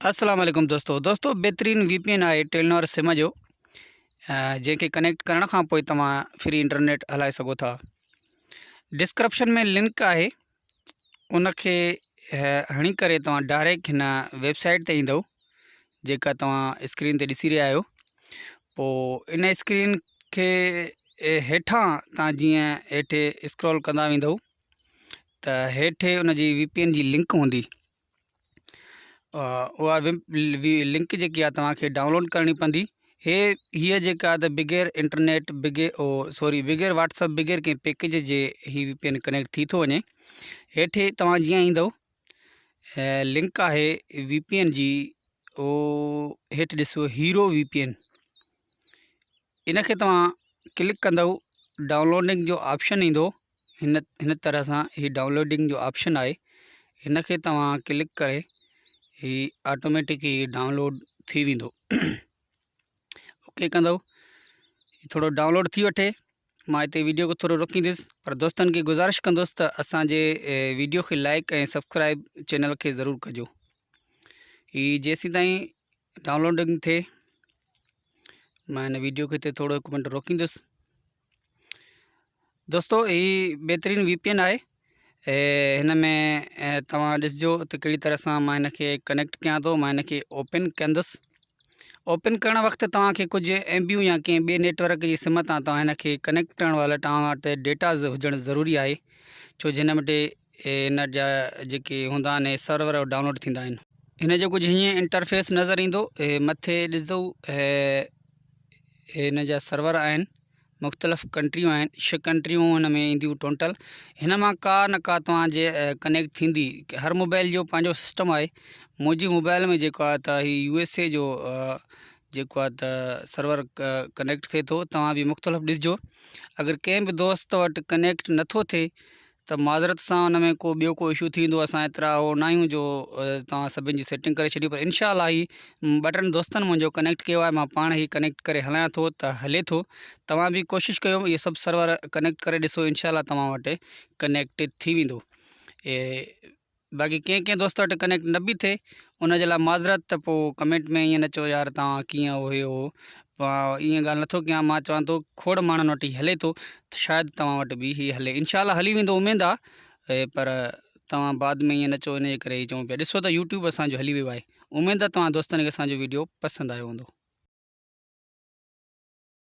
السلام عليڪم دوستو دوستو بهترين وي پي اين آهي ٽيلنور سم جو جنهن کي ڪنيڪٽ ڪرڻ کان پوء توهان فري انٽرنيٽ هلائي سگهو ٿا ڊسڪرپشن ۾ لنڪ آهي ان کي هڻي ڪري توهان ڊائريڪٽ هن ويب سائيٽ تي ايندو جيڪا توهان اسڪرين تي ڏسي رهيا آهيو پوء ان اسڪرين کي هيٺان توهان جيئن هيٺ اسڪرول ڪندا ويندو ته هيٺ ان جي وي پي اين جي لنڪ هوندي اها لنڪ جيڪي آهي توهان کي ڊائونلوڊ ڪرڻي پوندي هي هيء جيڪا ته بغير انٽرنيٽ بغير او سوري بغير واٽس اپ بغير ڪنهن پيڪيج جي هي وي پي اين ڪنيڪٽ ٿي ٿو وڃي هيٺ توهان جيئن ايندو لنڪ آهي وي پي اين جي او هيٺ ڏسو هيرو وي پي اين ان کي توهان ڪلڪ ڪندؤ ڊائونلوڊنگ جو آپشن ايندو هن هن طرح سان هي ڊائونلوڊنگ جو آپشن آهي هن کي توهان ڪلڪ ڪري هي آٽوميٽڪ هي ڊائونلوڊ ٿي ويندو اوڪي ڪندؤ ٿورو ڊائونلوڊ ٿي وٺي مان هتي ويڊيو کي ٿورو روڪيندس پر دوستن کي گذارش ڪندس ته اسانجي ويڊيو کي لائڪ ۽ سبسڪرائب چينل کي ضرور ڪجو هي جيسين تائين ڊائونلوڊنگ ٿئي مان هن ويڊيو کي هتي ٿورو هڪ منٽ روڪيندس دوستو هي بهترين وي پي اين آهي هن ۾ توهان ڏسجو ته ڪهڙي طرح سان مان هن کي ڪنيڪٽ ڪيان ٿو مان هن کي اوپن ڪندس اوپن ڪرڻ وقت توهان کي ڪجهه ايم بيون يا ڪنهن ٻئي نيٽورڪ جي سم تان توهان هن کي ڪنيڪٽ ڪرڻ وارا توهان وٽ ڊيٽا هجڻ ضروري آهي ڇو جو هن وٽ هن جا جيڪي هوندا آهن سرور ڊائونلوڊ ٿيندا آهن. هن جو ڪجهه هيئن انٽرفيس نظر ايندو مٿي ڏسندو هن جا سرور آهن مختلف ڪنٽريون آهن ڇهه ڪنٽريون هن ۾ اينديون ٽوٽل هن مان ڪا نه ڪا توهان جي ڪنيڪٽ ٿيندي هر موبائل جو پنهنجو سسٽم آهي منهنجي موبائل ۾ جيڪو آهي ته هي يو ايس اي جو جيڪو آهي ته سرور ڪنيڪٽ ٿئي ٿو توهان به مختلف ڏسجو اگر ڪنهن به دوست وٽ ڪنيڪٽ نٿو ٿئي ته معذرت سان ان ۾ ڪو ٻيو ڪو اشو ٿي ويندو اسان ايترا هو نه آهيون جو توهان سڀني جي سيٽنگ ڪري ڇڏيون پر انشاء الله هي ٻه ٽن دوستن منهنجو ڪنيڪٽ ڪيو آهي مان پاڻ هي ڪنيڪٽ ڪري هلايان ٿو ته هلي ٿو توهان به ڪوشش ڪيو اهي سڀ سرور ڪنيڪٽ ڪري ڏسو انشاء الله توهان وٽ ڪنيڪٽ ٿي ويندو باقي ڪنهن ڪنهن دوست وٽ ڪنيڪٽ نه به ٿئي ان جي لاء معذرت ته پوء ڪمينٽ ۾ ائين نه چئو يار توهان ڪيئن اهو هي اهو ائين ڳالهه نٿو ڪيان مان چوان ٿو کوڙ ماڻهن وٽ هي هلي ٿو ته شايد توهان وٽ به هي هلي انشاء الله هلي ويندو اميد آهي پر توهان بعد ۾ ائين نه چئو ان جي ڪري چئون پيا ڏسو ته يوٽيوب اسانجو هلي ويو آهي اميد آهي توهان دوستن کي اسانجو ويڊيو پسند آيو هوندو.